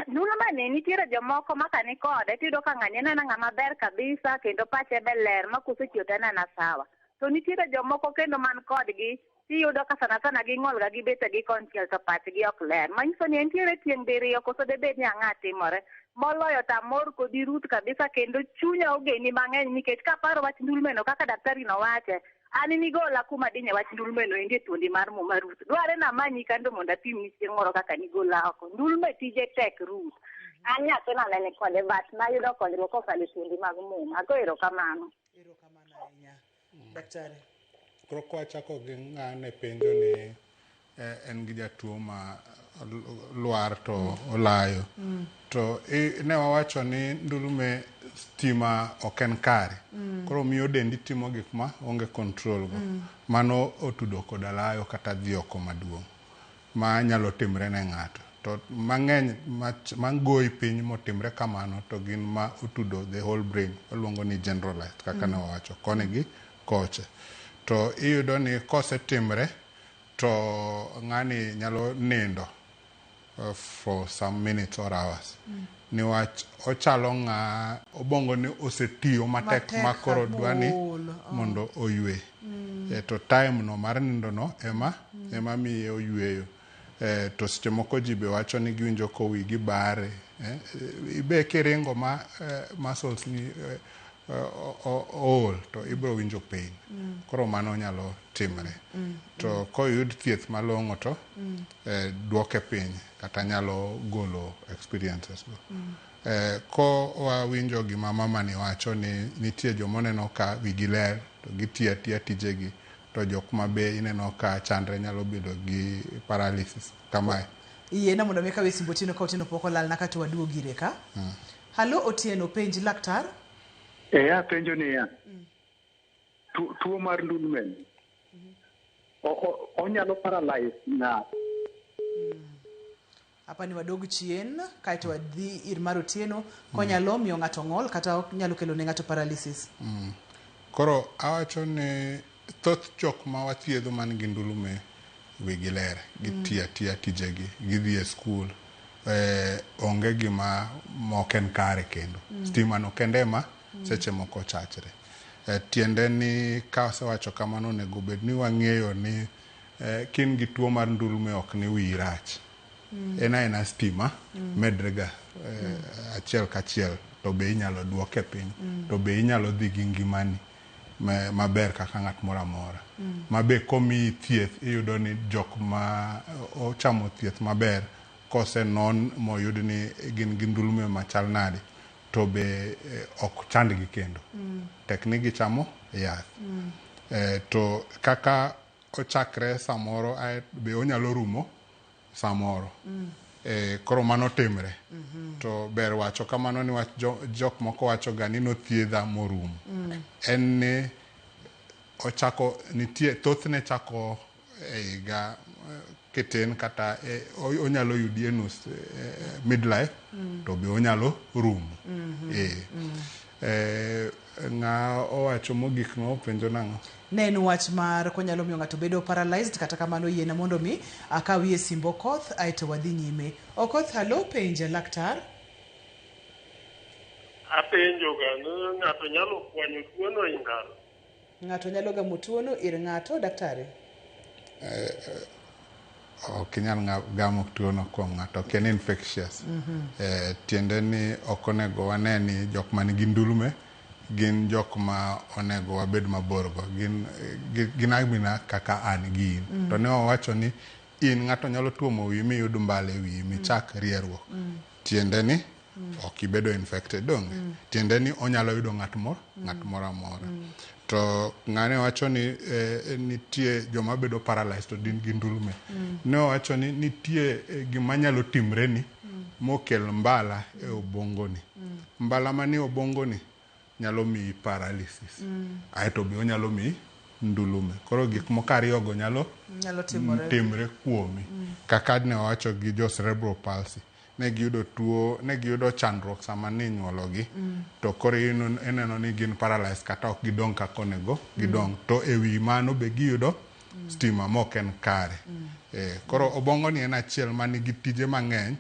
Ndulme ni nitiere jomoko ma ka ni kode tiyudo ka ng'ani en aena ng'ama ber kabisa kendo pache be ler ma kosechiew to en aena sawa. To nitiere jomoko kendo man kodgi tiyudo ka sana sana ging'ol ga gibet gi konchiel to pachgi ok ler. Manyiso ni entiere tieng' diriyo koso debed ni ang'a timore. Moloyo to amor kodi Ruth kabisa kendo chunya ogeni mang'eny nikech kaparo wach ndulmeno kaka daktari nowache An nigola kuma dinye wach ndulmeno endi e thuondi mar muma Ruth. Dware namanyi kando mondo apimni chieng' moro kaka nigola oko. Ndulme tije tek Ruth. An nyathina ne ni kode but nayudo konyruok kokalo e thuondi mag muma. Ago erokamano. Erokamano ahinya. Daktari. Koro kwachako gi ng'ane penjo ni en gi jatuo ma lwar to olayo. To ne wawacho ni ndulume stima ok en kare. Koro miyo dendi timo gik ma onge control go. Mano otudo koda layo kata dhi oko maduong' ma nyalo timre ne ng'ato. To mang'eny magoyi piny motimre kamano to gin ma otudo the whole brain. Waluongo ni generalized kaka ne wawacho koni gi kocha. To iyudo ni kosetimre to ng'ani nyalo nindo for some minutes or hours. Niwach ochalo ng'a obongo ni osetiyo matek ma koro dwa ni mondo oywe. To time no mar nindo no ema ema miye oyweyo. To seche moko ji be wacho ni giwinjo ka wigi bare. Ibe kiringo ma muscles ni ool to ibiro winjo pain. Koro mano nyalo timre. To koyud thieth malong'o to duoke piny kata nyalo golo experiences go. Ko wawinjo gima mama ni wacho ni nitie jomoneno ka wigi ler to gitiyo atiya tijegi to jok ma be ineno ka chandre nyalo bedo gi paralysis kamae. Yiena mondo mi akawe simb Otieno ka Otieno pok olalna kato waduog ire ka. Halo Otieno, penj laktar. E apenjo niya, tuo mar ndulme ni, onyalo paralyze ng'ato? Apa ni wadog chien kaeto wadhi ir mar Otieno konyalo miyo ng'ato ng'ol kata onyalo kelo ne ng'ato paralysis. Koro awacho ni thoth jok ma wathiedho man gi ndulume wigi ler, gitiyo atiya tijegi, gidhi e skul, onge gima mok en kare kendo. Stima no kende ema seche moko chachre. Tiende ni ka asewacho kamano onego bed ni wang'eyo ni kin gi tuo mar ndulume ok ni wiyi rach. En aena stima medre ga achiel kachiel to be inyalo duoke piny to be inyalo dhi gi ngimani maber kaka ng'at moro amora. Ma be komiyi thieth iyudo ni jok ma ochamo thieth maber kosenon moyud ni gin gi ndulume machal nade to be ok chandgi kendo. Tek ni gichamo yath. To kaka ochakre samoro be onyalo rumo samoro. Koro mano timre. To ber wacho kamano ni wach jok moko wacho ga ni nothiedha morumo. En ni ochako nitie thothne chako e higa kiten kata onyalo yudi e nus midlife to be onyalo rumo. Ng'a owacho mogik no penjo nang'o? Ne en wach mar konyalo miyo ng'ato bedo paralyzed kata kamano yiena mondo mi akawie simb Okoth aeto wadhi nyime. Okoth, halo, penj laktar. Apenjo ga ni ng'ato nyalo kwanyo tuono e ng'ato? Ng'ato nyalo gamo tuono ir ng'ato, daktari? Ok inyal gamo tuono kuom ng'ato, ok en infectious. Tiende ni ok onego wane ni jok man gi ndulume gin jok ma onego wabed mabor go. Gin amina kaka an gi in. To ne wawacho ni in ng'ato nyalo tuomo wiyi miyud mbala e wiyi michak rieruok. Tiende ni ok ibedo infected donge? Tiende ni onyalo yudo ng'at moro ng'at moro amora. To ng'ane wacho ni nitie joma bedo paralyzed to gin gi ndulume. Ne owacho ni nitie gima nyalo timreni mokel mbala e obwongoni. Mbala manie obwongoni nyalo miyi paralysis. Aeto be onyalo miyi ndulume. Koro gik moko ariyogo nyalo timore timre kuomi. Kaka ne wawacho gi jo cerebral palsy. Ne giyudo tuo, ne giyudo chandruok sama ne inyuologi. To koro ineno ni gin paralyzed kata ok gidong kaka onego gidong. To ewi mano be giyudo stima mok en kare. Koro obwongo ni en achiel manigi tije mang'eny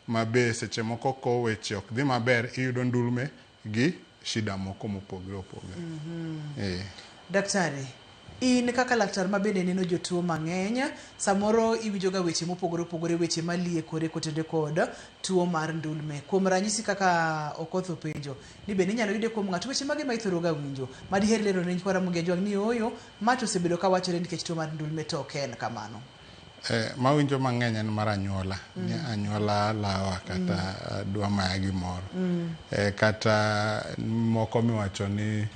ma be seche moko ko weche ok dhi maber iyudo ndulme gi shida moko mopogre opogre. Daktari, in kaka laktar ma bende neno jotuo mang'eny, samoro iwinjo ga weche mopogore opogore, weche maliekore kotende kod tuo mar ndulme. Kuom ranyisi kaka Okoth openjo, ni bende inyalo yude kuom ng'ato, weche mage ma ithoro ga winjo? Ma diher lero ne nyikwa Ramogi Ajwang' ni ooyo, ma to osebedo ka wachore nikech tuo mar ndulme to ok en kamano. Mawinjo mang'eny en mar anyuola. Ni anyuola lawa kata dwa maya gimoro. Kata moko miwacho ni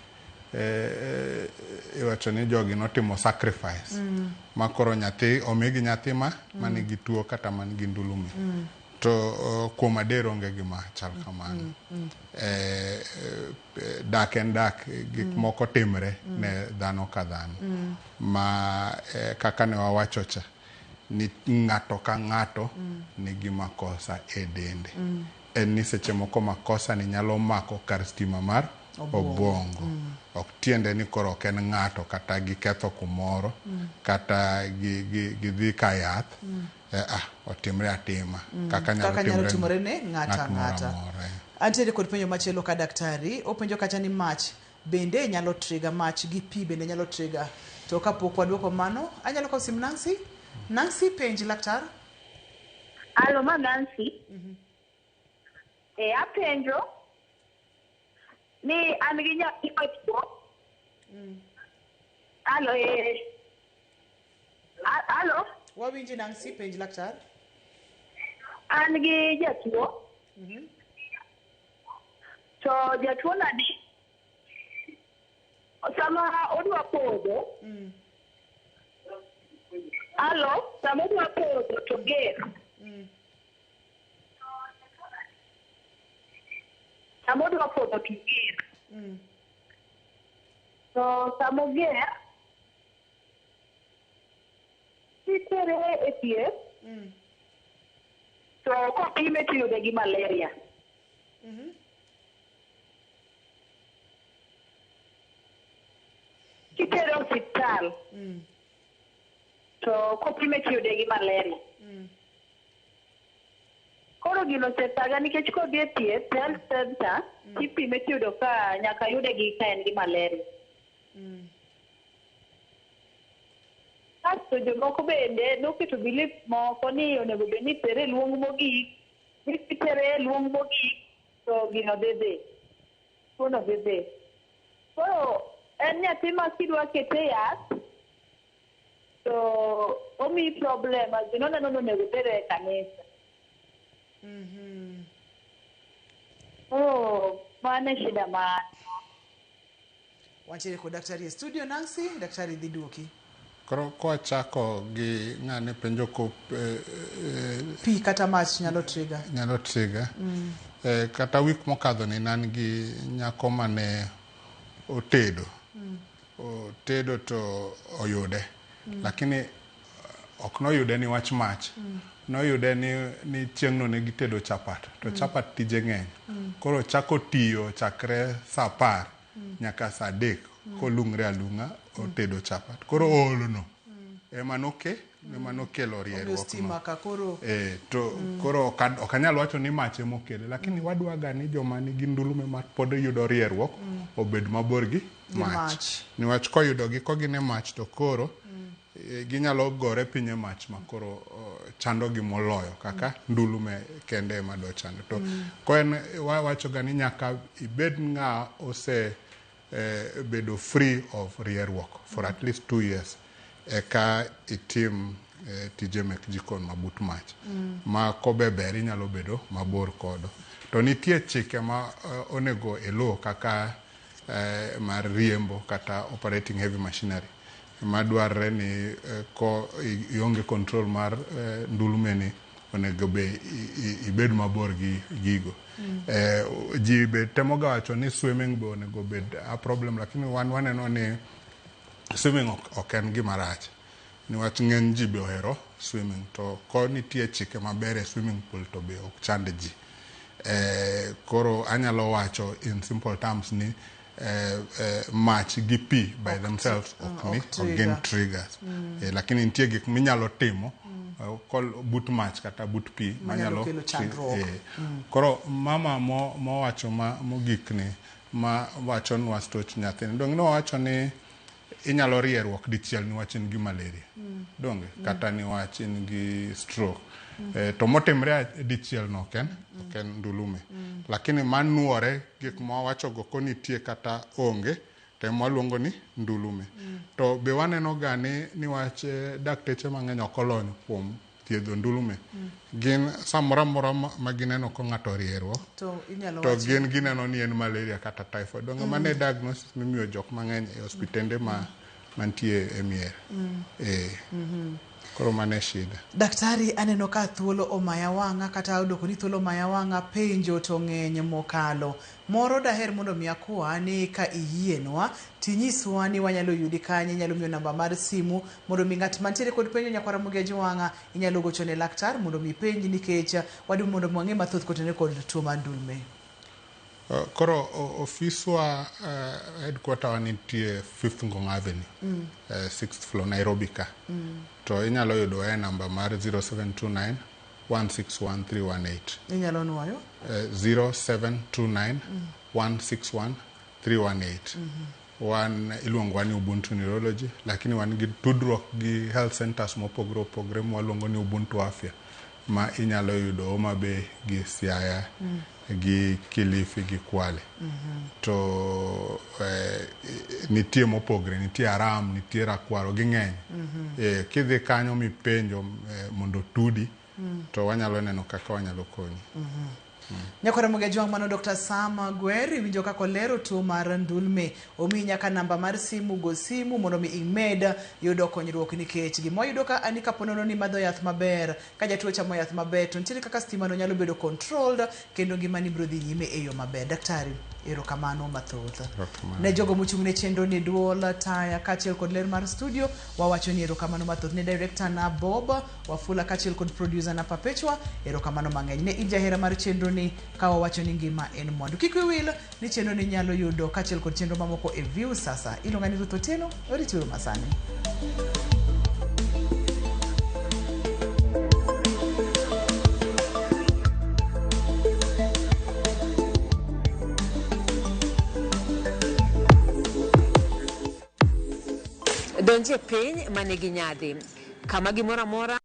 iwacho ni jogi notimo sacrifice. Ma koro nyathi omigi nyathi ma manigi tuo kata man gi ndulume. To kuom adier onge gima chal kamano. Dak en dak, gik moko timre ne dhano ka dhano. Ma kaka ne wawacho cha, ni ng'ato ka ng'ato nigi makosa e dende. En ni seche moko makosa ni nyalo mako kar stima mar obwongo. Ok tiende ni koro ok en ng'ato kata giketho kumoro kata gidhi ka yath. Otimre atima. Kaka nyalo timore ne ng'ato ang'ata. Antiere kod penjo machielo ka daktari, openjo kacha ni mach bende nyalo trigger, mach gi pi bende nyalo trigger. To kapok waduoko mano, anyalo kawo sim Nancy? Nancy, penj laktar. Alo, ma Nancy. Apenjo ni an gi nyathi matuo. Alo, Alo. Wawinji Nancy, penj laktar. An gi jatuo. To jatuo nadi? Sama odwa podho. Alo, sama odwa podho to ger. Sama odwa podho to oger. To sama oger, kitere e thieth, to kopime tiyude gi malaria. Kitere osiptal, to kopime tiyude gi malaria. Koro gino osethaga nikech kodhi e thieth, health center, tipime tiyudo ka nyaka yude gi ka en gi malaria. Kasto jomoko bende noketo belief moko ni onego bed ni itere e luong mogik, ni kitere e luong mogik to gino dhi dhi, tuono dhi dhi. Koro en nyathi ma kidwa kete e yath to omiyi problem as in oneno ni onego otere e kanisa. Koro mano e shida ma an go. Wantiere kod daktari e studio Nancy, daktari dhi duoki. Koro kwachako gi ng'ane penjo ko Pi kata mach nyalo trigger. Nyalo trigger. Kata week mokadho ni nan gi nyako mane otedo. Otedo to oyude. Lakini ok noyude ni wach mach. Noyude ni chieng'no ne gitedo chapat. To chapat tije ng'eny. Koro chako tiyo chakre saa 10 nyaka saa 3 kolung're alung'a otedo chapat. Koro oolono ema nokelo rieruok stima ka koro. To koro ok anyal wacho ni mach ema okele, lakini wadwaga ni joma nigi ndulume ma pod yudo rieruok obed mabor gi mach. Niwach koyudogi kogin e mach to koro ginyalo gore piny e mach ma koro chandogi moloyo kaka ndulume kende ema dwa chando. To koen wawachoga ni nyaka ibed ng'a ose bedo free of rieruok for at least 2 years eka itim tije mek jikon mabut mach. Ma kobe ber inyalo bedo mabor kodo. To nitie chike ma onego elo kaka mar riembo kata operating heavy machinery madwarre ni ko ionge control mar ndulume ni onego be ibed mabor gi gigo. Ji be temoga wacho ni swimming be onego bed a problem, lakini wan waneno ni swimming ok en gima rach. Niwach ng'eny ji be ohero swimming, to ko nitie chike maber e swimming pool to be ok chand ji. Koro anyalo wacho in simple terms ni mach gi pi by themselves ok gin triggers. Lakini nitie gik minyalo timo but mach kata but pi manyalo kelo chandruok. Koro mama mowacho mogik ni ma wachonwa stoch nyathini, donge nowacho ni inyalo rieruok dichiel niwach in gi malaria, donge kata niwach in gi stroke. To motimre dichiel no ok en ndulume. Lakini manuore gik mawachogo ko nitie kata onge to ema waluongo ni ndulume. To be waneno ga ni niwach dakteche mang'eny ok olony kuom thiedho ndulume. Gin samoro amora ma gineno ko ng'ato rieruok to gin gineno ni en malaria kata typhoid. Donge mano e diagnosis mimiyo jok mang'eny e osiptende mantie e mier. Koro mano e shida. Daktari, aneno ka thuolo omaya wang'a kata odoko ni thuolo omaya wang'a, penjo to ng'eny mokalo. Moro daher mondo mi akwa ni ka iyienwa tinyiswa ni wanyalo yudi kanye, inyalo miyo namba mar simu mondo mi ng'at mantiere kod penjo nyakwara Ramogi Ajwang'a inyalo gocho ne laktar mondo mi penj nikech wadwa mondo wang'e mathoth kotenore kod tuo mar ndulme. Koro ofiswa headquarter wa nitie 5th Ngong Avenue, 6th floor Nairobi ka. To inyalo yudo e namba mar 0729 161 318. Inyalo nuoyo? 0729 161 318. Wan iluongo ni Ubuntu Neurology, lakini wan gi tudruok gi health centers mopogore opogore mwaluongo ni Ubuntu Afya, ma inyalo yudo Homa Bay gi Siaya gi Kilifi gi Kwale. To nitie mopogre, nitie Aram, nitie Rakwaro, ging'eny. Kidhi kanyo mipenjo mondo otudi, to wanyalo neno kaka wanyalo konyi. Nyakwara Mogejwang' mano Dr. Sam Gwer iwinjo kaka olero tuo mar ndulme. Omiyi nyaka namba mar simu go simu mondo mi imed yudo konyruok nikech gima wayudo ka ani kapo nono ni madho yath maber ka jatuo chamo yath maber to nitiere kaka stima no nyalo bedo controlled kendo ngimani biro dhi nyime e yo maber. Daktari, erokamano mathoth. Ne jogo mochung' ne chenro ni duol, taya kaachiel kod ler mar studio wawacho ni erokamano mathoth ne director na Bob Wafula kaachiel kod producer na Perpetua, erokamano mang'eny ne in jahera mar chenro ni ka wawacho ni ngima en mwandu. Kik wiyi wil ni chenro ni nyalo yudo kaachiel kod chenro mamoko e View Sasa. Iluonga ni Ruth Otieno, oritiuru masani. Donj e piny ma nigi nyadhi, kama gimoro amora